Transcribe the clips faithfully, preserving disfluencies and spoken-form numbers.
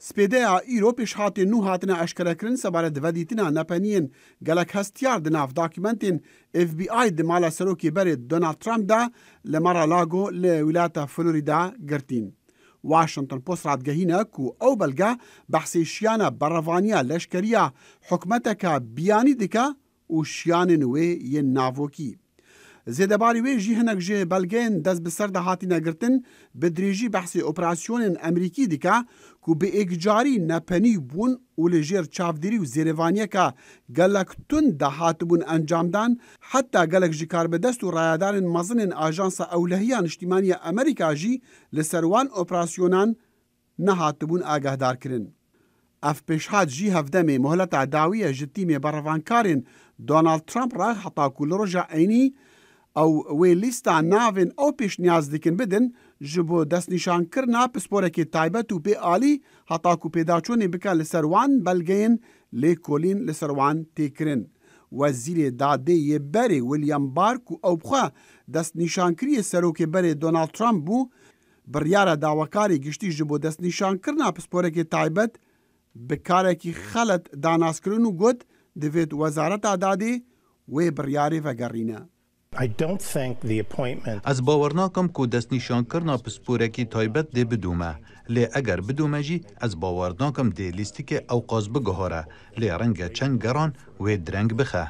Spêdeya îro pêşhatên nû hatine eşkerekirin sebaret vedîtina nepeniyên gelek hestiyar di nav dokumentên F B I di mala serokê berê Donald Trump de li Mar-a-Lago li wilata Florida girtîn. Washington Post radigehîne ku ew belge behsê şiyana berevaniya leşkeriya hikûmeteke biyanî dike û şiyanên wê yên navokî. Zêdebarî wê jî hinek ji belgeyên dest bi ser de hatine girtin, bi dirêjî behsê operasyonên Emerîkî dike ku bi êkcarî nepenî bûn û li jêr çavdêrî û zêrevaniyeke gelek tund de hatibûn encamdan, heta gelek ji karbidest û rayedarên mezin ên Ajansa Ewlehiya Niştîmaniya Amerîka jî li ser wan operasyonan nehatibûn agahdarkirin. Ev pêşhat jî hevdemê mohleta dawî ye ji tîmê berevankarên Donald Trump re heta ku li roja eynî ew wê lîsta navên ew pêşniyaz dikin bidin ji bo destnîşankirina pisporekê taybet û pê alî heta ku pêdaçûnê bike li ser wan belgeyên lêkolîn li ser wan tê kirin. Wezîrê dadê yê berê William Barr ku ew bi xwe destnîşankiriyê serokê berê Donald Trump bû, biryara dawekarê giştî ji bo destnîşankirina pisporekê taybet bi karekî xelet danas kirin û got, divêt Wezareta Dadê wê biryarê vegerîne. I don't think the appointment Ez bawer nakim ku destnîşankirina pisporekî taybet dê bidome. Lê eger bidome jî, ez bawer nakim dê lîstikê ewqas biguhere. Lê renge çend geran wê direng bixe.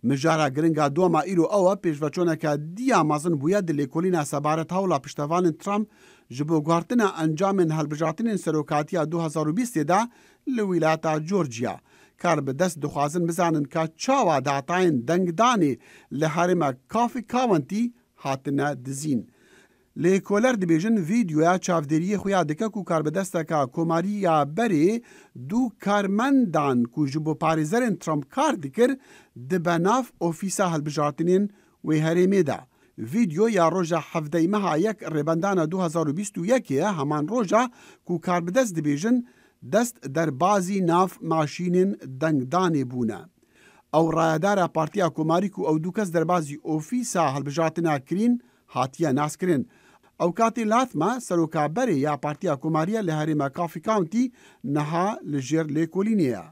Mijara giringa doma îro ew e, pêşveçûneke diya mezin bûye di lêkolîna sebaret hewla piştevanên Trump ji bo guhertina encamên hilbijartinên serokatiya du hezar û bîstê de li wilata Georgia. Kar bi dest dixwazin bizanin ka çawa datayên dengdanê li herêma Coffee County hatine dizîn. Lêkoler dibêjin, vîdeoya çavdêriyê xuya dike ku karbidesteka komarî ya berê du karmendan ku ji bo parêzerên Trump kar dikir, dibe nav ofîsa hilbijartinên wê herêmê de. Vîdeo ya roja hevdeyê meha yek Rêbendana du hezar û bîst û yekê ye, heman roja ku karbidest dibêjin dest derbazî nav maşînên dengdanê bûne. Ew rayedara Partiya Komarî ku ew du kes derbazî ofîsa hilbijartina kirîn hatiye naskirin. Ew katê Lathma, seroka berê ya Partiya Komarî ye li herêma Coffee County, niha li jêr lêkolînê ye.